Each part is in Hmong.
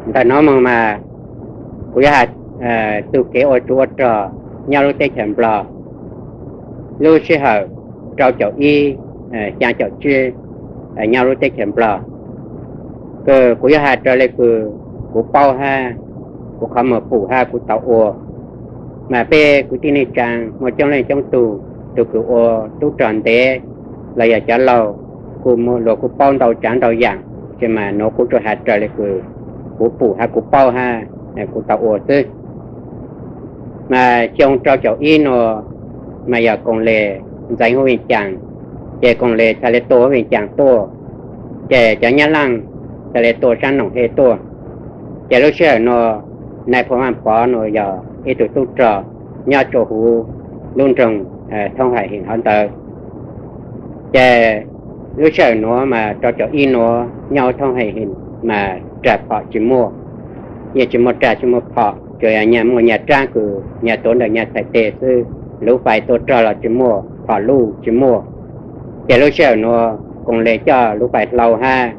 Ntawm no mus mas kuv yuav has txug kev ua tsov ua rog nyob lub teb chaws Nplog lub sij hawm rau caum ib xyaa caum tsib nyob lub teb chaws Nplog. Kws kuv yuav has raws le kws kuv paub hab kuv qhov muag pum hab kuv tau ua, mas peb kwv tij neej tsaa muaj coob leej coob tug, tug kws ua tub rog ntev los yog cov laug kuj luag kuj paub ntau tsaav ntau yaam, ces mas nuav kuv tsuas has raws le kws kuv pum hab kuv paub hab kuv tau ua xwb. Mas xyoo rau caum ib nuav mas yog Koom Les ntxeev huv Veej Caas, ces Koom Les txhad le tua huv Veej Caas tuaj, ces cov Nyab Laaj txhad le tua saab Noom Hej tuaj. Ces lub sij hawm nuav Nais Phoo Vaaj Pov nuav yog ib tug tub rog nyob rua huv lub nroog Thoob Haim Heem hov ntawd. Ces lub sij hawm nuav mas rau caum ib nuav nyob huv Thoob Haim Heem mas rag phom tsis muaj, yeej tsis muaj rag tsis muaj phom, tsuas yog nyag muaj nyag raab kws nyag tuav ntawm nyag txhais teg xwb, luv fais tua rog los tsis muaj, phom luj tsis muaj. Ces lub sij hawm nuav Koom Les coj luv fais hlau hab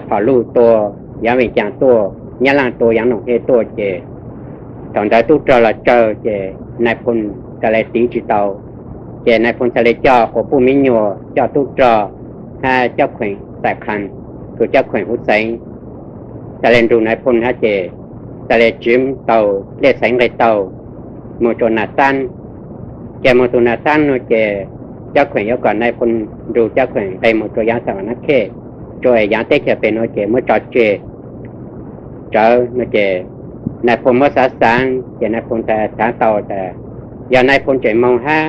phom luj tua yaav Veej Caas tuaj, Nyab Laaj tua yaav Noom Hej tuaj, ces thaum ntawd tub rog los tsawg ces Nais Phoo txhad le tiv tsis tau. Ces Nais Phoo txhad le coj quas puj miv nyuas, coj tub rog hab Cab Kheem Xais Khas, kws Cab Kheem huv xeev, txhad le nrug Nais Phoo hab ces txhad le tsiv tau dlej xaiv nqeg taug moog tsua Nas Xaab. Ces moog tug Nas Xaab nuav ces Cab Kheem yuav kom Nais Phoo nrug Cab Kheem nqeg moog tsua yaav Xam Vam Nab Khej, tsua es yaav teb chaws peg nuav ces muab tso tseg tsawv no ces Nais Phoo muab xaav xaav ces Nais Phoo txhad xaav tau tas yog Nais Phoo tseem moog hab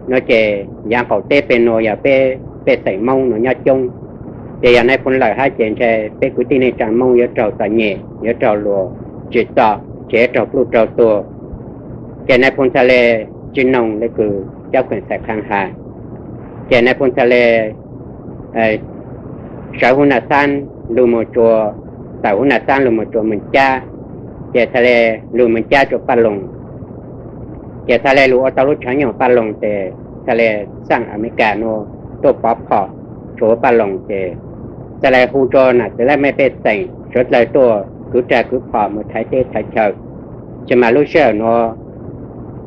no ces yaav qaum teb peg nuav yog peb pej xeem Moob nuav nyob coob. Ces yog Nais Phoo lawm hab ces ntshe peb kwv tij neej tsaa Moob yuav raug txom nyem, yuav raug luag tsim txom, ces yuav raug pluj raug tuag. Ces Nais Phoo txhad le tsi noog le kws Cab Kheem Xais Khas has, ces Nais Phoo txhad le sawv huv Nas Xaab lug moog tsua, tawm huv Nas Xaab lug moog tsua Meej Cab, ces txhad le lug Meej Cab tsua Paj Loos. Ces txhad le lug ua tau lub tshaav nyoog Paj Loos ces txhad le xaaj Amelikas nuav tuaj pov phom tsua huv Paj Loos ces txhad le hu tsua nam txwv laj mej pej xeem suav dlawg tuaj kwv rag kwv phom moog thaiv teb thaiv chaw. Ces mas lub sij hawm nuav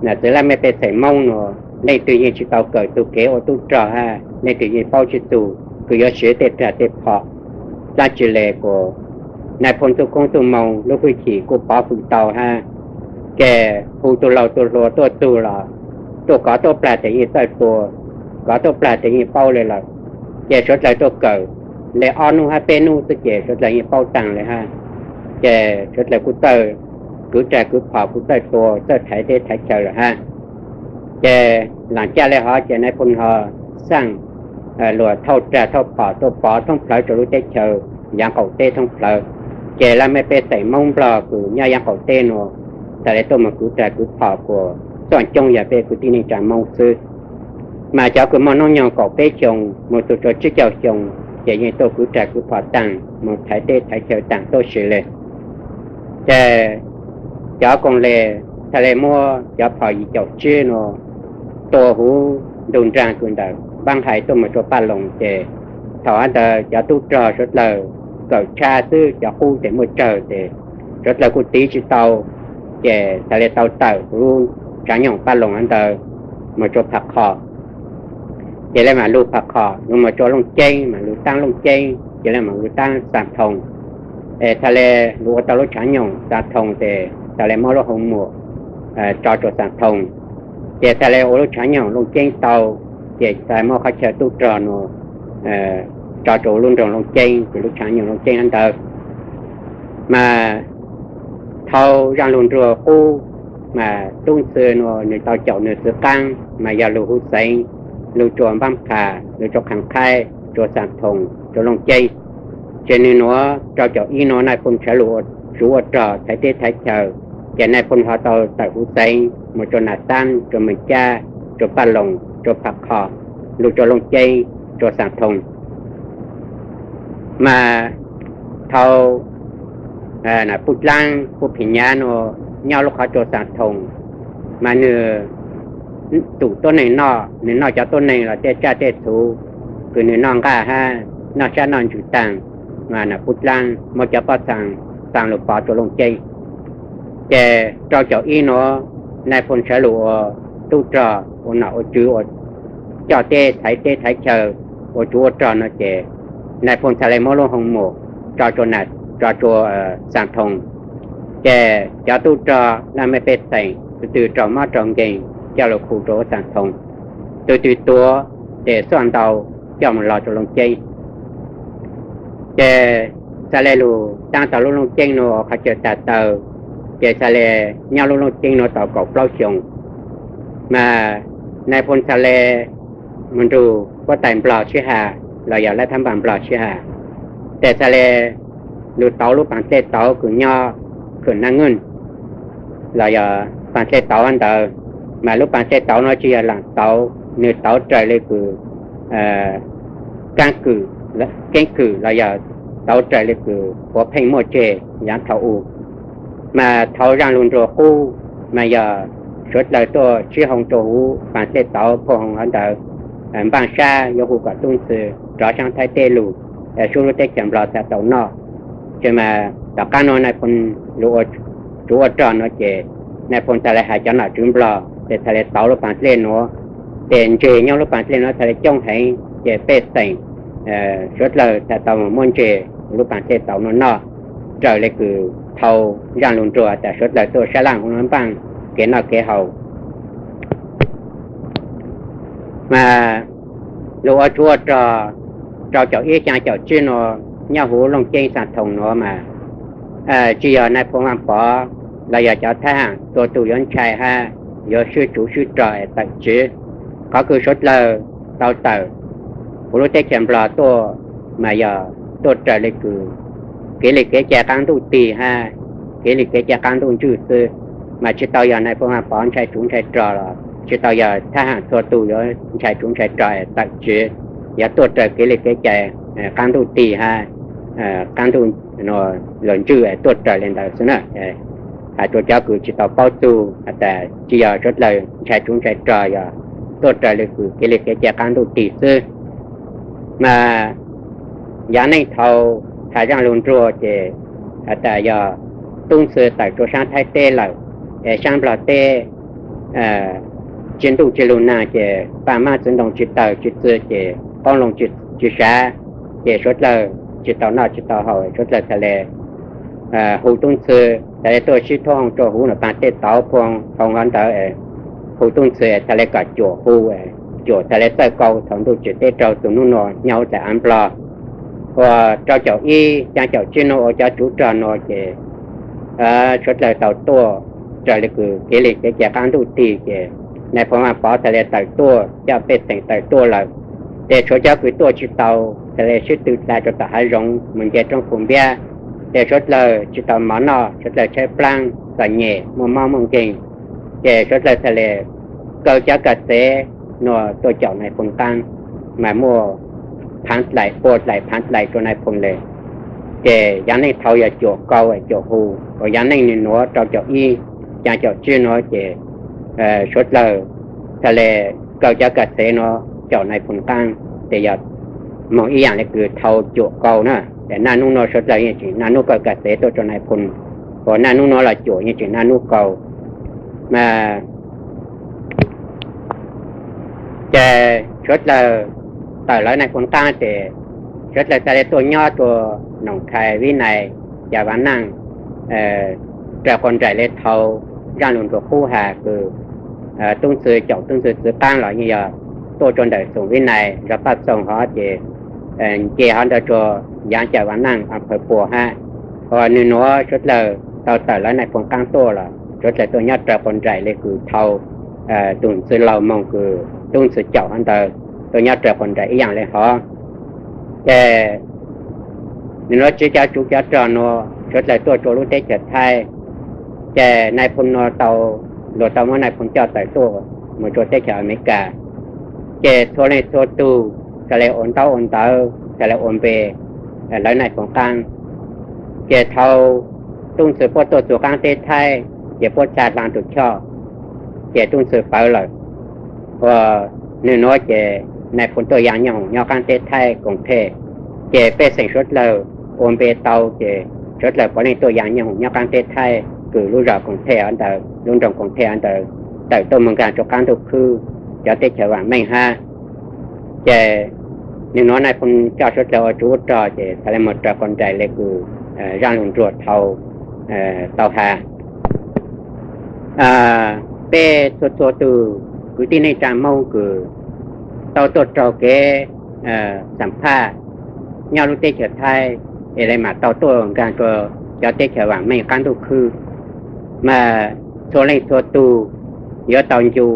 nam txwv laj mej pej xeem Moob nuav leej twg yeej tsis tau kawm tug kev ua tub rog hab leej twg yeej paub tsi tug kws yuav siv tej rag tej phom dlaab tsi le kuas Nais Phoo txuj koob txuj moo lub hwj chim kuj pov hwm tau hab. Ces hu tug laug tug hluas tuaj txug los tuaj kov tuaj plag tes yeej txawj tua, kov tuaj plag tes yeej paub le lawm. Ces suav dlawg tuaj kawm le ob nub hab peb nub xwb ces suav dlawg yeej paub taag le hab. Ces suav dlawg kuj txawj kwv rag kwv phom, kuj txawj tua, txawj thaiv teb thaiv chaw lawm hab. Ces laam caj le hov ces Nais Phoo ho xaaj luag thauj rag thauj phom tuaj pov thoob plawg rua lub teb chaws yaav qaum teb thoob plawg. Ces laj mej pej xeem Moob Nplog kws nyob yaav qaum teb nuav txhad le tuaj moog kwv rag kwv phom kuas txoj coob yog peb kwv tij neej tsaa Moob xwb. Mas cov kws muaj noob nyoog kaum peb xyoo moog txug rua tsib caug xyoo ces yeej tuaj kwv rag kwv phom taag moog thaiv teb thaiv chaw taag tuab si le. Ces cov Koom Les txhad le muab cov phom yim caum tsib nuav tua huv ntug nraag kws ntawm Npaab Hais tuaj moog tsua Paj Loos ces thaum hab ntawd cov tub rog suav dlawg kawm tshab xwb, cov qub tes muaj tsawg tes suav dlawg kuj tiv tsi tau. Ces txhad le tau tawm huv tshaav nyoog Paj Loos hab ntawd moog tsua Pham Qhom. Ces le maam lug Pham Qhom lug moog tsua Looj Ceeb, maam lug taab Looj Ceeb ces le maam lug taab Xaam Thoo. Es txhad le lug ua tau lub tshaav nyoog Xaam Thoo tes txhad le muab lub hoo muam tso tsua Xaam Thoo. Ces txhad le ua lub tshaav nyoog Looj Ceeb tau, ces txhad muab qhov chaw tub rog nuav tso tsua lub nroog Looj Ceeb, ces lub tshaav nyoog Looj Ceeb hab ntawd. Mas thaus zaaj lug nruag qub, mas tub ntxhw nuav nwg tau caum nwg txwv qaab mas yog lug huv xeev, lug tsua Npaab Phas, lug tsua Qhas Qhaib, tsua Xaam Thoo, tsua Looj Ceeb. Ces nwg nuav rau caum ib nuav Nais Phoo tshawv lug ua tsov ua rog thaiv teb thaiv chaw, ces Nais Phoo ho tau tawm huv xeev moog tsua Nas Xaab, tsua Meej Cab, tsua Paj Loos, tsua Pham Qhom, lug tsua Looj Ceeb, tsua Xaam Thoo. Mas thaus Puj Dlaab, Puj Phim Nyab nuav nyob lub qhov tsua Xaam Thoo, mas nwg tum tuab neeg noj, nwg noj cov tuab neeg los tej tsaj tej txhu kws nwg noj nqaj hab noj sab noj ntsws taag. Mas Puj Dlaab muab cov pob txhaa Xas Lus Pov Tsuas Looj Ceeb. Ces rau caum ib nuav, Nais Phoo Ntshaav Lus ua tub rog ua nom ua tswv ua coj teb thaiv teb thaiv chaw, ua tsuv ua rog no ces Nais Phoo txhad le muab lub hoo mum tso tsua, tso tsua Xas Thoo. Ces cov tub rog laj mej pej xeem tug twg raug mob raug nkeeg coj lug khu rua Xas Thoo, tug twg tuav ces xuaj ntau coj moog lug tsua Looj Ceeb. Ces txhad le lug taab tau lub Looj Ceeb nuav ua qhov chaw tag taw, ces txhad le nyob lub Looj Ceeb nuav tau kaum plaub xyoo. Mas Nais Phoo txhad le moog nrug huab tais Nplog sib has los yog lab thab npas Nplog sib has, ces txhad le lug tauv lub paag dlej tauv kws nyob Khwm Naj Nwj los yog paag dlej tauv ntawd. Mas lub paag dlej tauv nuav tsi yog laam tauv, nwg tauv raws le kws keeb kwm, keeb kwm los yog tauv raws le kws puav pheej muaj tseg yaav thaus u. Mas thaus zaaj lug nruag qub, mas yog suav dlawg tuaj sib hoo rua huv paag dlej tauv phoo hoo hov ntawd, npaaj sab yuav hu kom tub ntxhw rov saab Thaib teb lug, sub lub teb chaws Nplog txhad tau noj. Ces mas tom qaab nuav Nais Phoo lug tsuv ua rog nuav ces Nais Phoo txhad le has cov nom tswv Nplog ces txhad le tauv lub paag dlej nuav, ces ntseg nyob lub paag dlej nuav txhad le coob heev, ces pej xeem suav dlawg txhad tau muab ntseg lub paag dlej tauv nuav noj raws le kws thaus zaaj lug nruag tas suav dlawg tuaj sab laj huv nuav npaaj kev noj kev haus. Mas lug ua tsuv ua rog rau caum ib xyaa caum tsib nuav nyob huv Looj Ceeb Xas Thoo nuav mas tsi yog Nais Phoo Vaaj Pov los yog cov thab ham txhua tug yuav ntshai hab yuav swb tsuv swb rog es tawm tswv. Qhov kws suav dlawg tau tawm huv lub teb chaws Nplog tuaj mas yog tuaj raws le kws kev li kev cai qaab ntuj tig hab kev li kev cai qaab ntuj ntswj xwb, mas tsi tau yog Nais Phoo Vaaj Pov ntshai tsuv ntshai rog los tsi tau yog thab ham txhua tug yuav ntshai tsuv ntshai rog es tawm tswv, yog tuaj raws kev li kev cai qaab ntuj tig hab qaab ntuj luag ntswj es tuaj raws le ntawd xwb na. Has rua cov kws tsi tau paub txug has tas tsi yog suav dlawg ntshai tsuv ntshai rog, yog tuaj raws le kws kev li kev cai qaab ntuj tig xwb. Mas yaav neej thaus has zaaj lug nruag ces has tas yog tub ntxhw tawm rua saab Thaib teb lawm, es saab Nplog teb tsi ntuj tsi lug naag ces paj mab txiv ntoo tsi tawg tsi txwv ces qoob loo tsi sav, ces suav dlawg tsi tau noj tsi tau haus, suav dlawg txhad le hu tub ntxhw txhad le tuaj sib thoob hoo rua huv nuav paag dlej tauv phoo hoo hov ntawd, hu tub ntxhw txhad le kom cuam hu, cuam txhad le txawj kau thaus ntuj tsim teb raug txug nub nuav nyob huv dlaim av Nplog. Ua rau caum ib xyaa caum tsib nuav ua cov tsuv rog nuav ces suav dlawg tau tuaj raws le kws kev li kev cai qaab ntuj tig ces Nais Phoo Vaaj Pov txhad le tawm tuaj, coj pej xeem tawm tuaj lawm. Ces tshuav cov kws tuaj tsi tau txhad le sib tw dlha rua tom hav zoov moog nce roob puv npiab. Ces suav dlawg tsi tau mov noj, suav dlawg tshaib plaab txom nyem muaj mob muaj nkeeg, ces suav dlawg txhad le kaw cov kaw xev nuav tuaj caum Nais Phoo qaab, mas muaj phaav dlaim, pua dlaim phaav dlaim rua Nais Phoo le. Ces yaav neej thaus yog cuam kau cuam hu, ua yaav neej nwg nuav rau caum ib xyaa caum tsib nuav ces suav dlawg txhad le kaw cov kaw xev nuav caum Nais Phoo qaab, ces yog moog ib yaam le kws thaus cuam kau na. Ces naj nub nuav suav dlawg yeej tseem naj nub kaw kaw xev tuaj rua Nais Phoo, ua naj nub nuav los cuam yeej tseem naj nub kau. Mas ces suav dlawg tawm lawv Nais Phoo qaab ces suav dlawg txhad le tuaj nyob rua Noom Khai, Vib Nais, Cas Vas Naaj, raws quas nraim le thaus zaaj lug nruag qub has kws tub ntxhw caum tub ntxhw txwv qaab los yeej yog tuaj rua ntawm Xoom Vib Nais zog Paj Xoom hov ces nce hov ntawd rua yaav Cas Vas Naaj, a phawv Puas hab. Ua nwg nuav suav dlawg tau tawm lawv Nais Phoo qaab tuaj los suav dlawg tuaj nyob raws quas nraim le kws thaus tug ntxhw laug moog kws tub ntxhw caum hov ntawd tuaj nyob raws quas nraim ib yaam le hov. Ces nwg nuav tsiv cov tsuv cov rog nuav suav dlawg tuaj rua lub teb chaws Thaib. Ces Nais Phoo nuav tau, luag tau muab Nais Phoo coj tawm tuaj moog rua teb chaws Amelikas. Ces txhua leej txhua tug txhad le ua ntaub ua ntawv, txhad le ua npe lawv Nais Phoo qaab. Ces thaus tub ntxhw puab tuaj txug qaab teb Thaib ces puab txha dlaa tug choj, ces tub ntxhw pawv lawm. Ua nwg nuav ces Nais Phoo tuaj yaa nyoog nyob qaab teb Thaib Koom Thej. Ces pej xeem suav dlawg ua npe tau ces suav dlawg puav leej tuaj yas nyooj hoom nyob qaab teb Thaib kws lub zog Koom Thej ntawd, lub nroog Koom Thej ntawd, tawm tuaj moog nkaag rua qaab ntuj khwb cov teb chaws vaam meej hab. Ces nwg nuav Nais Phoo coj suav dlawg ua tsov ua rog ces txhad le moog raws quas nraim le kws zaaj lug nruag tau has. Peb txhua txhua tug kwv tij neej tsaa Moob kws tau tuaj raug kev xam phaj nyob lub teb chaws Thaib es le maam tau tuaj nkaag rua cov teb chaws vaam meej qaab ntuj khwb, mas txhua leej txhua tug yuav tau ncu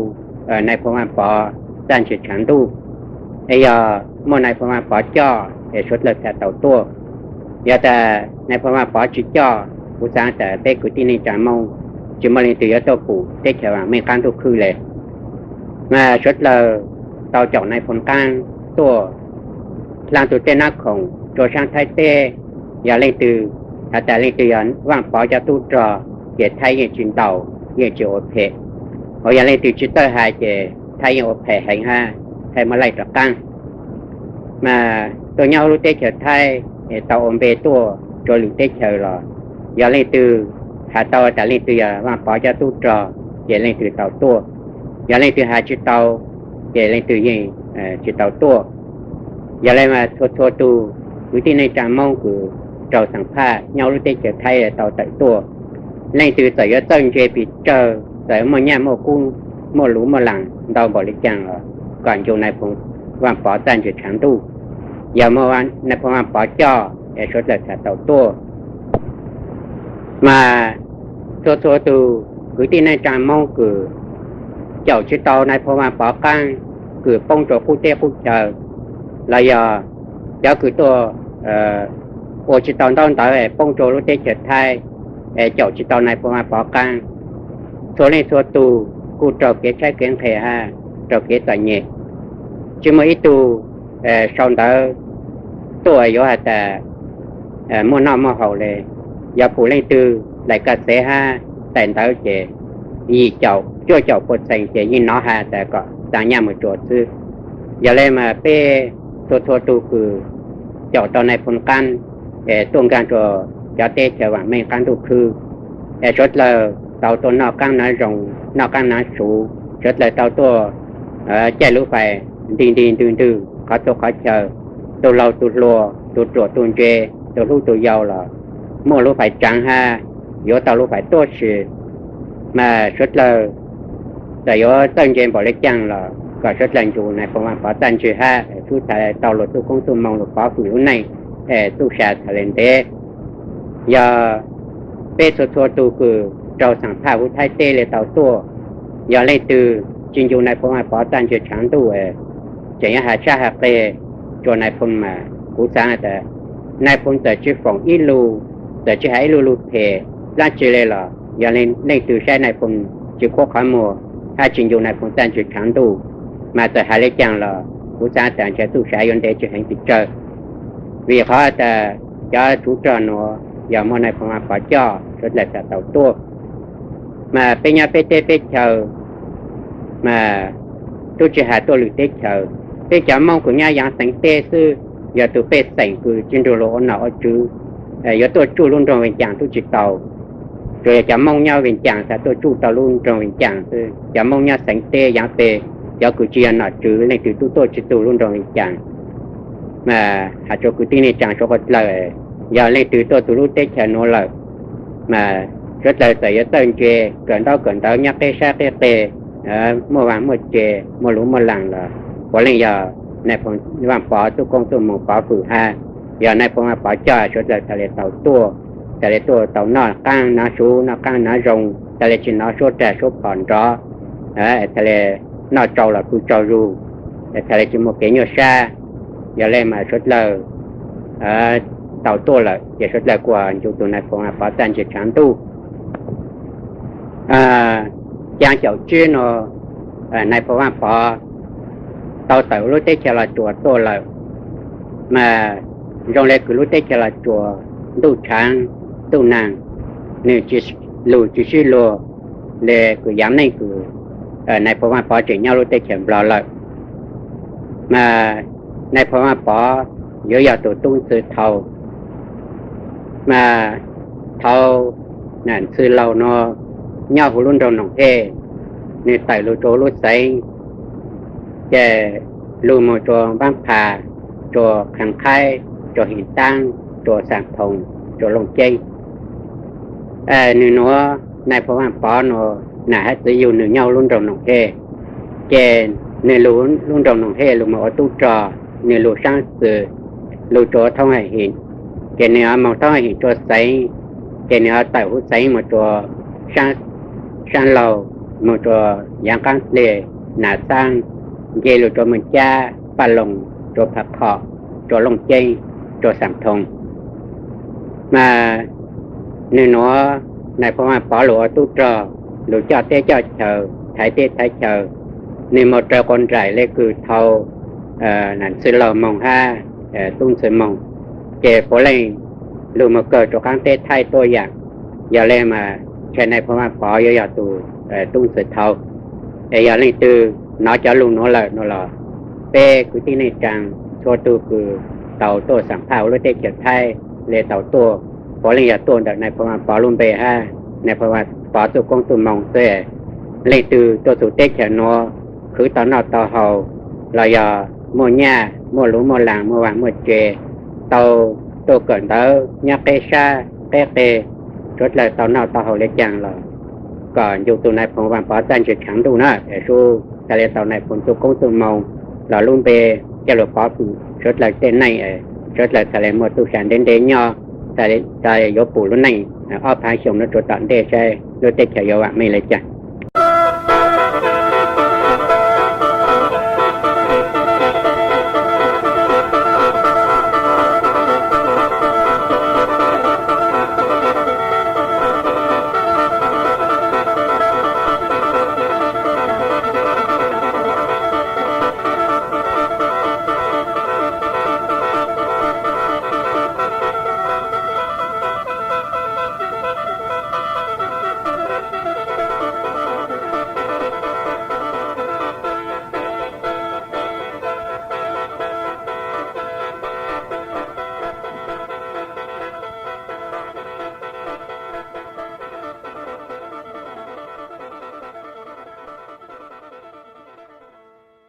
Nais Phoo Vaaj Pov txaj ntswg tshaav ntuj. Es yog muaj Nais Phoo Vaaj Pov coj es suav dlawg txhad tau tuaj. Yog tas Nais Phoo Vaaj Pov tsi coj, kuv xaav tas peb kwv tij neej tsaa Moob tsi muaj leej twg yuav tuaj pum teb chaws vaam meej qaab ntuj khwb le. Mas suav dlawg tau caum Nais Phoo qaab tuaj dlaag tug tej nab khoom rua saab Thaib teb. Yog leej twg has tas leej twg yog Vaaj Pov cov tub rog ces Thaib yeej tsi ntaus, yeej tsi ua phem. Hos yog leej twg tsi txawj has ces Thaib yeej ua phem heev hab, Thaib muab laij rov qaab. Mas tuaj nyob huv lub teb chaws Thaib es tau ua npe tuaj rua lwm teb chaws los, yog leej twg has tau tas leej twg yog Vaaj Pov cov tub rog ces leej twg tau tuaj. Yog leej twg has tsi tau ces leej twg yeej tsi tau tuaj. Yog le mas txhua txhua tug kwv tij neej tsaa Moob kws raug xam phaj nyob huv lub teb chaws Thaib tau tawm tuaj, leej twg txawm yuav txawj ntse pes tsawg, txawm muaj nyaj muaj kub, muaj luv muaj laam ntau npaum le caag los kom ncu Nais Phoo Vaaj Pov txaj ntswg tshaav ntuj. Yog muaj Nais Phoo Vaaj Pov coj es suav dlawg txhad tau tuaj. Mas txhua txhua tug kwv tij neej tsaa Moob kws caum tsi tau Nais Phoo Vaaj Pov qaab, kws poob rua qub teb qub chaw, los yog cov kws tuaj ua tsi tau ntaub ntawv es poob rua lub teb chaws Thaib, es caum tsi tau Nais Phoo Vaaj Pov qaab, txhua leej txhua tug kuj raug kev tshaib kev nqhis hab raug kev txom nyem. Tsi muaj ib tug sau ntawv tuaj yuav has tas muaj noj muaj haus le. Yog pum leej twg laim ka xev hab taim ntawv ces yim caum cuaj caum puas txheem ces yeej nov has tas kom tsaa nyaj moog tsua xwb. Yog le mas peb txhua txhua tug kws caum tau Nais Phoo qaab es tuaj nkaag rua cov teb chaws vaam meej qaab ntuj khwb, es suav dlawg tau tuaj noj qaab nav zoo, noj qaab nav suv, suav dlawg tau tuaj caij lub fais nti nti ntwg ntwg qhov txhua qhov chaw, tug laug tug hluas, tug ruam tug ntse, tug hlub tug yau los muaj lub fais tsaav hab yuav tau lub fais tuab si. Mas suav dlawg txawm yuav txawj ntse npaum le caag los kom suav dlawg ncu Nais Phoo Vaaj Pov txaj ntswg hab tub txhad tau luas txuj koob txuj moo lug pov fwm lub neej, txuj sa txhad le ntev. Yog peb txhua txhua tug kws raug xam phaj huv Thaib teb le tau tuaj, yog leej twg tsi ncu Nais Phoo Vaaj Pov txaj ntswg tshaav ntuj, tseem yuav has sab has qeg rua Nais Phoo mas kuv xaav tas Nais Phoo txawm tsi foom ib lug, txawm tsi has ib lug lug phem dlaab tsi le los yog leej twg saib Nais Phoo tsi khuab qhov muag hab tsi ncu Nais Phoo txaj ntswg tshaav ntuj, mas txawm has le caag los kuv xaav tas ntshe txuj sa yuav ntev tsi heev pes tsawg. Vim qhov tas cov tsov rog nuav yog muaj Nais Phoo Vaaj Pov coj suav dlawg txhad tau tuaj. Mas peb nyob peb teb peb chaw mas tub tsi has tuaj lwm teb chaws, peb cov Moob kws nyob yaav xeev teb xwb, yog tug pej xeem kws tsi nrug luas ua nom ua tswv yuav tuaj tsuj lub nroog Vees Caas tub tsi tau. Tsuas yog cov Moob nyob Vees Caas txhad tuaj tsuj tau lub nroog Vees Caas xwb. Cov Moob nyob xeev teb yaav peg, cov kws tsi yog nom tswv leej twg tub tuaj tsi txug lub nroog Vees Caas. Mas has rua kwv tij neej tsaa suav dlawg, yog leej twg tuaj txug lub teb chaws nuav lawm, mas suav dlawg txawm yuav txawj ntse, kawm ntaub kawm ntawv nyob qeb sab qeb qeg, muaj vaaj muaj tse, muaj luv muaj laam los puav leej yog Nais Phoo Vaaj Pov txuj koob txuj moo pov fwm hab, yog Nais Phoo Vaaj Pov coj suav dlawg txhad le tau tuaj, txhad le tuaj tau noj qaab nav suv noj qaab nav zoo, txhad le tsi nov suab rag suab phom nrov, txhad le noj tsau los pw tsau zug, txhad le tsi muaj kev nyuaj sab. Yog le mas suav dlawg tau tuaj lawm ces suav dlawg kuj ncu tug Nais Phoo Vaaj Pov txaj ntswg tshaav ntuj. Caag caum tsib nuav Nais Phoo Vaaj Pov tau tawm lub teb chaws Los Tsuas tuaj lawm, mas zoo le kws lub teb chaws Los Tsuas ntuj tshaav ntuj naag, nwg lug tsi sib luag le kws yaav neej kws Nais Phoo Vaaj Pov tseem nyob lub teb chaws Nplog lawm. Mas Nais Phoo Vaaj Pov yuav yog tug tub ntxwv thaus, mas Thaum Nam Ntxhw Laug no nyob huv lub nroog Noom Hej, nws tawm lug rua lub xeev, ces lug moog rua Npaab Pha, rua Qhaav Qhaib, rua Him Taab, rua Xaam Thoom, rua Looj Ceeb. Nws nuav Nais Phoo Vaaj Pov nuav nam hab txiv yug nws nyob lub nroog Noom Hej, ces nws lug lub nroog Noom Hej lug moog ua tub rog, nws lug saab xwm, lug rua Thoob Haim Him, ces nws moog Thoob Haim Him rua xeev, ces nws tawm huv xeev moog rua Saab Laug, moog rua Yaav Qaab Dleg, Nam Xaab, nce lug rua Moos Cab, Paj Loos, rua Phav Khom, rua Looj Ceeb, rua Xaam Thoom. Mas nws nuav Nais Phoo Vaaj Pov lug ua tub rog, lug coj teb coj chaw, thaiv teb thaiv chaw. Nws moog raws quas nraim le kws thaus Nam Ntxhw Laug moog hab Tub Ntxhw moog, ces puav leej lug moog kawg rua qaab teb Thaib tuaj yaam. Yog le mas ntshai Nais Phoo Vaaj Pov yuav yog tug Tub Ntxhw thaus. Es yog leej twg nov cov lug nuav lawm no los, peb kwv tij neej tsaa txhua tug kws tau tuaj xam phaj huv lub teb chaws Thaib le tau tuaj, puav leej yog tuaj ntawm Nais Phoo Vaaj Pov lub npe hab Nais Phoo Vaaj Pov txuj koob txuj moo xwb. Leej twg tuaj txug teb chaws nuav khwv tau noj tau haus, los yog muaj nyaj muaj luv muaj laas muaj vaag muaj tse, tau tuaj kawm ntawv nyob qeb sab qeb qe, suav dlawg tau noj tau haus le caag los kom ncu tug Nais Phoo Vaaj Pov txaj ntsig khaav ntuj na. Sub txhaj le tau Nais Phoo txuj koob txuj moo los lub npe coj lug pov suav dlawg tej neej, suav dlawg txhaj le muaj txuj sa ntev ntev nyob, txhaj le yuav pum lub neej ob phaav xyoo nuav rua tom ntej saib lub teb chaws yuav vaam meej le caag.